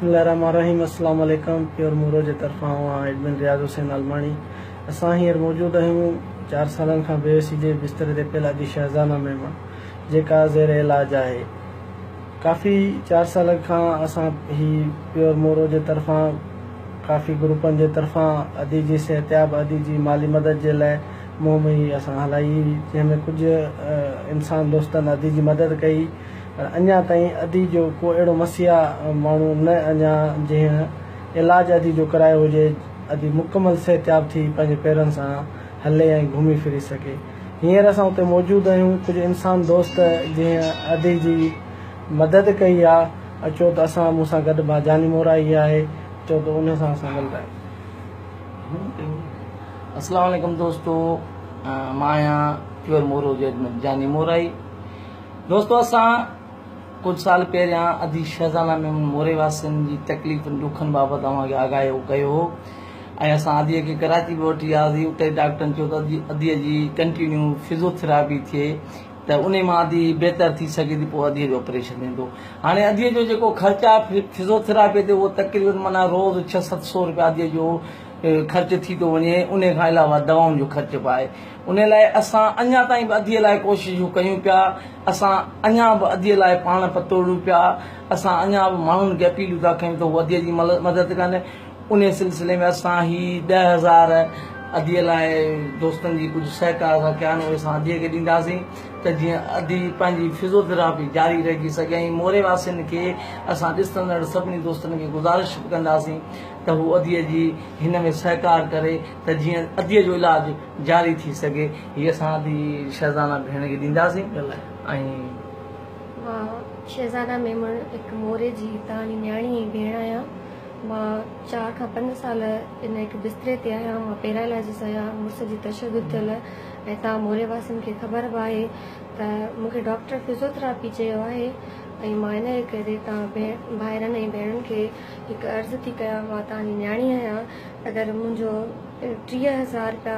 بسم الله الرحمن الرحيم السلام عليڪم پيور مورو جي طرفان آئون ايڊمن رياض حسين عالماڻي اسان هينئر موجود آهيون چار سالن کان بيوسي جي بستري تي پيل ادي شهزانه ميمڻ جيڪا زير علاج آهي ڪافي چار سالن کان اسان هي پيور مورو جي طرفان ڪافي گروپن جي طرفان ادي جي صحتياب ادي جي مالي مدد جي لاء مهم هي اسان هلائي هئي جنهن ۾ ڪجهه انسان دوستن ادي جي مدد ڪئي پر اڃا تائين ادي جو ڪو اهڙو مسيحا ماڻهو نه اڃا جنهن علاج ادي جو ڪرايو هجي، ادي مڪمل صحتياب ٿي پنهنجي پيرن سان هلي ۽ گهمي ڦري سگهي. هينئر اسان اتي موجود آهيون، ڪجهه انسان دوست جنهن ادي جي مدد ڪئي آ، اچو ته اسان مون سان گڏ ڀا جاني مورائي آهي، اچو ته ان سان اسان ڳالهايون. اسلام عليڪم دوستو مان آهيان پيور مورو جو ايڊمن جاني مورائي. دوستو اسان ڪجهه سال پهريان ادي شهزانه ميمڻ موري واسين جي تڪليفن ڏکن بابت اوهان کي آگاهيو ڪيو هو ۽ اسان ادي کي ڪراچي به وٺي آياسين اتي ڊاڪٽرن چيو ته ادي جي ڪنٽينيو فزيوٿراپي ٿئي ته انهي مان ادي بهتر ٿي سگهي ٿي پوء ادي جو آپريشن ٿيندو هاڻي ادي جو جيڪو خرچ آهي فزيوٿراپي تي اهو تقريبن معنيٰ روز ڇهه ست سو روپيا ادي جو خرچ ٿي ٿو وڃي انهي کان علاوه دوائن جو خرچ به آهي انهي لاء اسان اڃا تائين به اديء لاء ڪوششون ڪيون پيا، اسان اڃا به اديء لاء پاڻ پتوڙيون پيا، اسان اڃا به ماڻهن کي اپيلون ٿا ڪيون ته هو اديء جي مدد ڪن، انهي سلسلي ۾ اسان هي 10,000 اديء لاء دوستن جي ڪجهه سهڪار سان ڪيا آهن، اهي اسان اديء کي ڏينداسين ته جيئن ادي پنهنجي فزيوٿراپي جاري رکي سگهي ۽ موري واسين کي اسان ڏسندڙ سڀني دوستن کي گذارش به ڪنداسين ته هو اديء جي هن ۾ سهڪار ڪري ته جيئن اديء جو علاج جاري ٿي سگهي. هي اسان ادي شهزانه ڀيڻ کي ڏينداسين ۽. مان شهزانه ميمڻ هڪ موري جي توهان جي نياڻي ۽ ڀيڻ آهيان. مان چار کان پنج سال ان هڪ بستري تي آهيان. مان پيرالائزس آهيان، مڙس جي تشدد ٿيل ۽ توهان موري واسين کي خبر به آهي ته مون کي ڊاڪٽر فزيوٿراپي چيو آهي ۽ مان ان جي ڪري توهان ڀائرن ۽ ڀيڻن کي هڪ عرض ٿي ڪيان مان توهان جي نياڻي آهيان اگر منهنجو 30,000 رپيا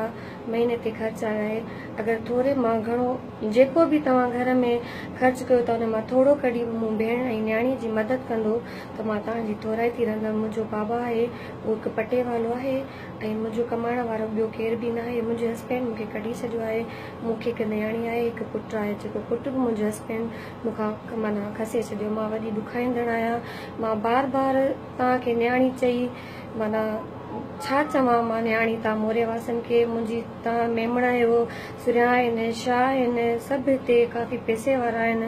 مهيني تي خرچ آهي اگر ٿوري مان گهڻو جيڪو به توهان گهر ۾ خرچ ڪيو ٿا ان مان ٿورو ڪڍي به مون ڀيڻ ۽ نياڻي جي مدد ڪندو ته مان توهان جي ٿورائتي رهندم منهنجو بابا آهي اهو هڪ پٽيوالو آهي ۽ منهنجو ڪمائڻ وارو ٻيو ڪير به ناهي منهنجي هسبينڊ مون کي ڪڍي ڇڏيو آهي مون کي هڪ نياڻي آهي هڪ پٽ آهي جيڪو پٽ به منهنجي هسبينڊ مون کان معنيٰ کسي ڇڏيو مان وڏي ڏکائيندڙ آهيان مان بار بار توهان کي نياڻي چئي معنيٰ ڇا چوان مان نياڻي توهان موري واسين کي منهنجي توهان ميمڻ آهيو سريا آهن شاهه آهن سڀ هتي ڪافي پئسي وارا آهن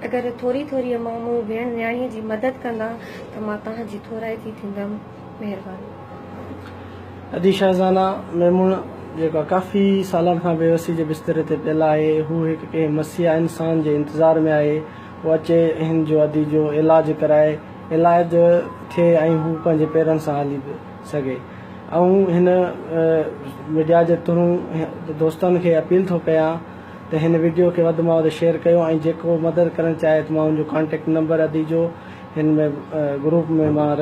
اگر ٿوري ٿوري مان مون ڀيڻ نياڻي جي مدد ڪندا ته مان توهان جي ٿورائتي ٿيندم مهرباني. ادي شهزانه ميمڻ جيڪا ڪافي سالن کان بيوسي جي بستري تي پيل آهي هو هڪ ڪنهن مسيحا انسان جي انتظار ۾ آهي هو اچي هن جو ادي جو علاج ڪرائي علاج ٿئي ۽ هو پنهنجي پيرن سان هلي به سگهي آئون هن ميڊيا جي ٿرو دوستن کي اپيل ٿو ڪيان ته هن وڊيو کي وڌ مان وڌ شيئر ڪيو ۽ جيڪو مدد ڪرڻ چاهي ته مان ان جو ڪانٽيڪٽ نمبر ادي جو هن ۾ گروپ ۾ مان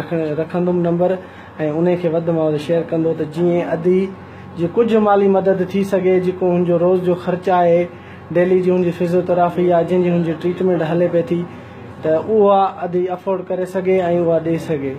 رکندم نمبر ۽ انهي کي وڌ مان وڌ شيئر ڪندو ته جيئن ادي جي ڪجهه مالي مدد ٿي سگهي جيڪو هن جو روز جو خرچ آهي ڊيلي جي هن جي فزيوٿراپي يا جنهن جي هن جي ٽريٽمينٽ هلي پئي ٿي ته اها ادي افورڊ ڪري سگهي ۽ اها ڏئي سگهي.